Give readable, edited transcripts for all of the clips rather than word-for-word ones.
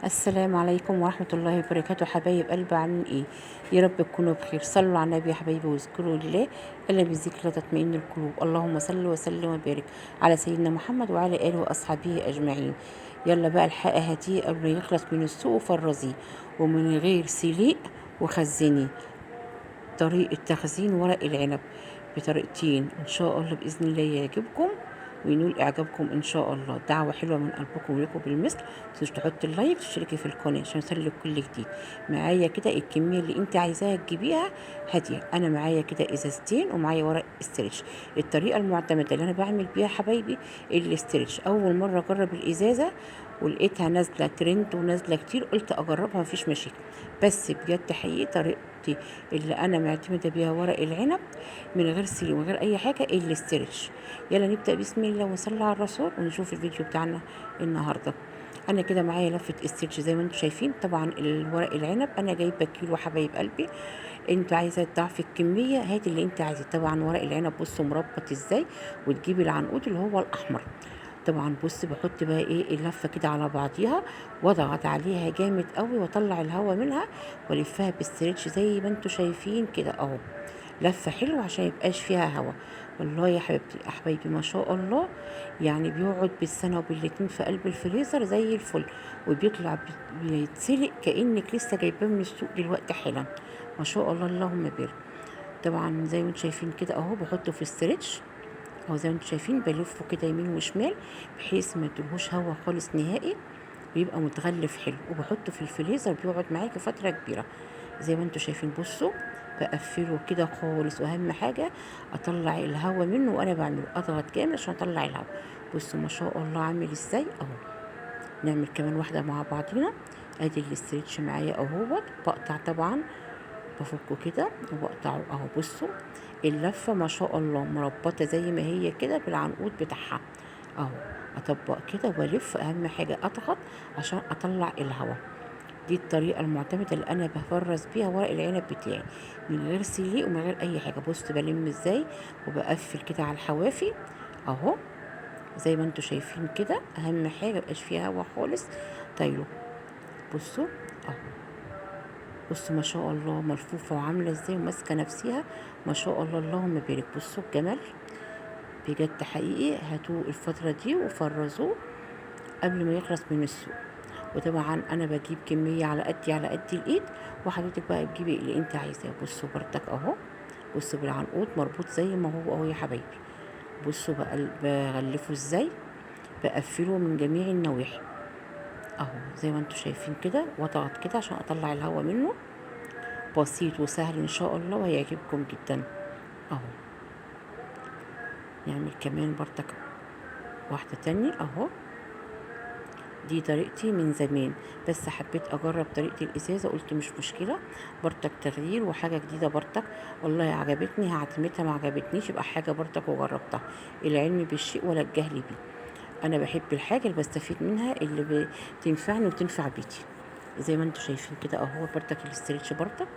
السلام عليكم ورحمة الله وبركاته. حبايب قلبي، عاملين ايه؟ يا رب تكونوا بخير. صلوا على النبي يا حبايبي واذكروا الله، الا بالذكر تطمئن القلوب. اللهم صل وسلم وبارك على سيدنا محمد وعلى اله واصحابه اجمعين. يلا بقى الحقه هاتيه قبل ما يخلص من السوق وفرزيه ومن غير سليق وخزنيه. طريقة تخزين ورق العنب بطريقتين ان شاء الله باذن الله يعجبكم وينول اعجابكم ان شاء الله. دعوه حلوة من قلبكم ولكم بالمثل. متنسوش تحط ال like وتشتركي في القناة عشان يوصلك كل جديد. معايا كده الكمية اللي انت عايزاها تجيبيها هادية. انا معايا كده ازازتين ومعايا ورق stretch. الطريقة المعتمدة اللي انا بعمل بيها حبايبي ال stretch. اول مرة اجرب الازازه ولقيتها نازله ترند ونازلة كتير، قلت اجربها مفيش مشاكل. بس بجد حقيقي طريقتي اللي انا معتمدة بيها ورق العنب من غير سلي ومن غير اي حاجة ال stretch. يلا نبدا بسم الله ونصلي على الرسول ونشوف الفيديو بتاعنا النهارده. انا كده معايا لفه stretch زي ما انتم شايفين. طبعا الورق العنب انا جايبه كيلو حبايب قلبي، انتوا عايزه تضاعفي الكمية هاتي اللي انت عايزاه. طبعا ورق العنب بصوا مربط ازاي، وتجيبي العنقود اللي هو الاحمر. طبعا بص بحط بقى ايه اللفة كده على بعضيها واضغط عليها جامد قوي واطلع الهواء منها والفها بال stretch زي ما انتم شايفين كده اهو. لفه حلوة عشان يبقاش فيها هواء. والله يا حبيبتي يا حبايبي ما شاء الله، يعني بيقعد بالسنة وبالاتنين في قلب الفريزر زي الفل، وبيطلع بيتسلق كانك لسه جايباه من السوق دلوقتي حالا، ما شاء الله اللهم بارك. طبعا زي ما انتم شايفين كده اهو بحطه في ال stretch اهو زي ما انتم شايفين، بلفه كده يمين وشمال بحيث ما يديلهوش هوا خالص نهائي، بيبقى متغلف حلو. وبحطه في الفريزر بيقعد معاكي فترة كبيرة زي ما انتم شايفين. بصوا بقفله كده خالص، واهم حاجة اطلع الهوا منه وانا بعمله، اضغط جامد عشان اطلع الهوا. بصوا ما شاء الله عامل ازاي اهو. نعمل كمان واحدة مع بعضينا. ادي ال stretch معايا اهوت، بقطع طبعا بفكه كده وبقطعه اهو. بصوا اللفة ما شاء الله مربطه زي ما هي كده بالعنقود بتاعها اهو. اطبق كده والف، اهم حاجة اضغط عشان اطلع الهواء. دي الطريقة المعتمدة اللي انا بفرز بيها ورق العنب بتاعي من غير سليق ومن غير اي حاجة. بصوا بلم ازاي وبقفل كده على الحوافي اهو زي ما انتم شايفين كده. اهم حاجة ميبقاش فيها هوا خالص. طيب بصوا اهو، بصوا ما شاء الله ملفوفه وعامله ازاي وماسكه نفسها ما شاء الله اللهم بارك. بصوا الجمال بجد حقيقي. هاتوه الفترة دي وفرزوه قبل ما يخلص من السوق. وطبعا انا بجيب كمية على قدي على قد الايد، وحضرتك بقى تجيبي اللي انت عايزاه. بصوا بردك اهو، بصوا بالعنقود مربوط زي ما هو اهو يا حبايبي. بصوا بقى بغلفه ازاي، بقفله من جميع النواحي اهو زي ما انتم شايفين كده، واضغط كده عشان اطلع الهواء منه. بسيط وسهل ان شاء الله وهيعجبكم جدا اهو. نعمل كمان بردك واحدة تانية اهو. دي طريقتي من زمان، بس حبيت اجرب طريقه الازازه، قلت مش مشكلة بردك تغيير وحاجه جديدة بردك. والله عجبتني هعتمدها، ما عجبتنيش يبقى حاجة بردك وجربتها. العلم بالشيء ولا الجهل بيه. انا بحب الحاجة اللي بستفيد منها، اللي بتنفعني وتنفع بيتي زي ما انتم شايفين كده اهو. بردك ال stretch بردك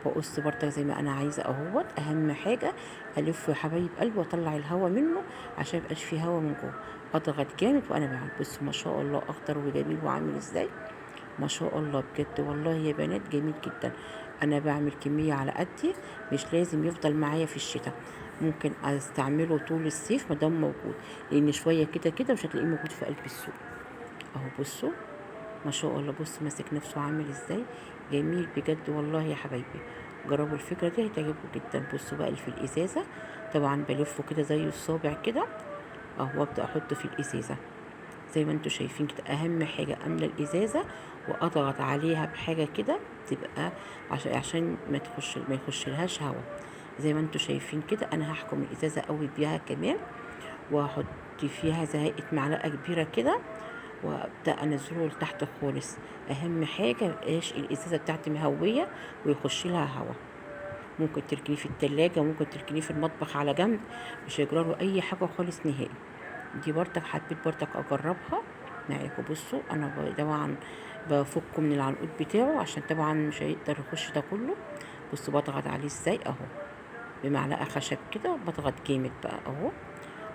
بقص بردك زي ما انا عايزه اهوت. اهم حاجة الفه يا حبايب قلبي واطلع الهوا منه عشان ميبقاش فيه هوا من جوه. اضغط جامد وانا بعمل. بصوا ما شاء الله اخضر وجميل وعامل ازاي ما شاء الله بجد والله يا بنات جميل جدا. انا بعمل كمية على قدي، مش لازم يفضل معايا في الشتاء، ممكن استعمله طول الصيف ما دام موجود، لان شوية كده كده مش هتلاقيه موجود في قلب السوق اهو. بصوا ما شاء الله، بصوا ماسك نفسه عامل ازاي، جميل بجد والله يا حبايبي. جربوا الفكرة دي هتعجبكم جدا. بصوا بقى اللي في الازازه، طبعا بلفه كده زي الصابع كده اهو، وابدا احطه في الازازه زي ما انتم شايفين كده. اهم حاجة املى الازازه واضغط عليها بحاجة كده تبقى عشان ما يخشلهاش هوا زي ما انتم شايفين كده. انا هحكم الازازه قوي بيها كمان، واحط فيها زهقه معلقه كبيرة كده، وابدا انزله لتحت خالص. اهم حاجة ميبقاش الازازه بتاعتي مهويه ويخش لها هوا. ممكن تركنيه في التلاجة، ممكن تركنيه في المطبخ على جنب، مش هيجراله اي حاجة خالص نهائي. دي بردك حبيت بردك اجربها معاكم. بصوا انا طبعا بفكه من العنقود بتاعه عشان طبعا مش هيقدر يخش ده كله. بصوا بضغط عليه ازاي اهو بمعلقه خشب كده، بضغط جامد بقى اهو،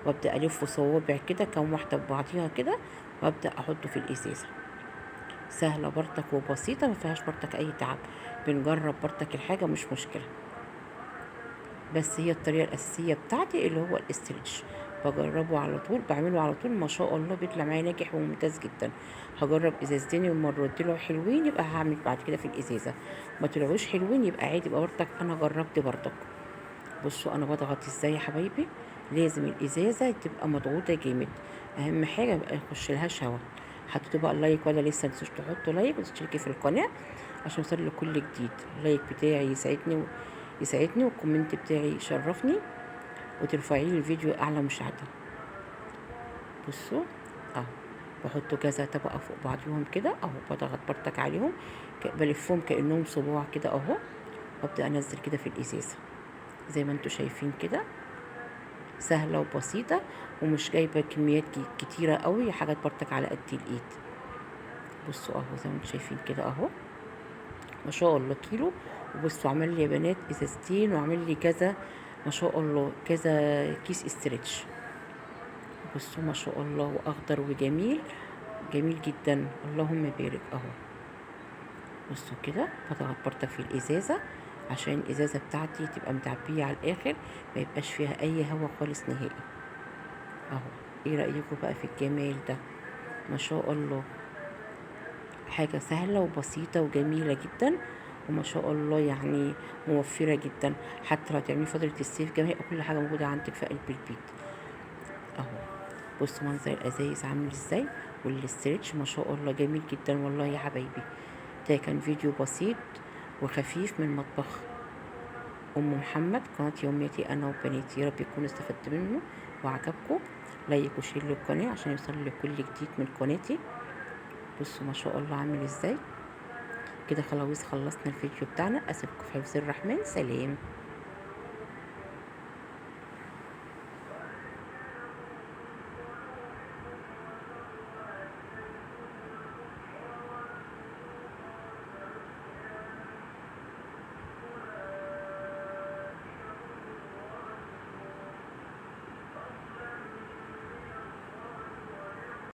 وابدا الفه صوابع كده كام واحدة ببعضيها كده، وابدا احطه في الازازه. سهلة برضك وبسيطة، ما فيهاش برضك اي تعب. بنجرب برضك الحاجة مش مشكلة، بس هي الطريقة الاساسية بتاعتي اللي هو ال stretch، بجربه على طول، بعمله على طول، ما شاء الله بيطلع معايا ناجح وممتاز جدا. هجرب ازازتين المرة طلعوا حلوين يبقى هعمل بعد كده في الازازه، ما طلعوش حلوين يبقى عادي، يبقى برضك انا جربت برضك. بصوا انا بضغط ازاي يا حبايبي، لازم الازازه تبقى مضغوطه جامد، اهم حاجة ما يخش لهاش هوا. حطيتوا بقى ال like ولا لسه؟ متنسوش تحطوا like وتشتركي في القناة عشان يوصل لكل جديد. ال like بتاعي يساعدني، وال comment بتاعي يشرفني، وترفعي لي الفيديو اعلى مشاهده. بصوا اهو بحط كذا طبقه فوق بعضهم كده اهو، بضغط برضك عليهم، بلفهم كانهم صباع كده اهو، وابدا انزل كده في الازازه زي ما انتوا شايفين كده. سهلة وبسيطة ومش جايبه كميات كتيرة قوي، حاجات برضك على قد الايد. بصوا اهو زي ما انتوا شايفين كده اهو، ما شاء الله كيلو. وبصوا عمل لي يا بنات ازازتين، وعمل لي كذا ما شاء الله كذا كيس stretch. بصوا ما شاء الله، واخضر وجميل، جميل جدا، اللهم بارك اهو. بصوا كده بضغط برضك في الازازه عشان الازازه بتاعتي تبقى متعبيه على الاخر، ما يبقاش فيها اي هوا خالص نهائي اهو. ايه رايكم بقى في الجمال ده؟ ما شاء الله، حاجة سهلة وبسيطة وجميلة جدا، وما شاء الله يعني موفره جدا. حتى لو تعملي فترة الصيف جميع كل حاجة موجودة عندك في قلب البيت اهو. بصوا منظر الازايز عامل ازاي، وال stretch ما شاء الله جميل جدا والله يا حبايبي. ده كان فيديو بسيط وخفيف من مطبخ ام محمد، قناة يومياتي انا وبناتي. يا رب يكونوا استفدتوا منه وعجبكم. like و share للقناة عشان يوصل لكل جديد من قناتي. بصوا ما شاء الله عامل ازاي كده. خلاص خلصنا الفيديو بتاعنا. اسيبكم في حفظ الرحمن. سلام.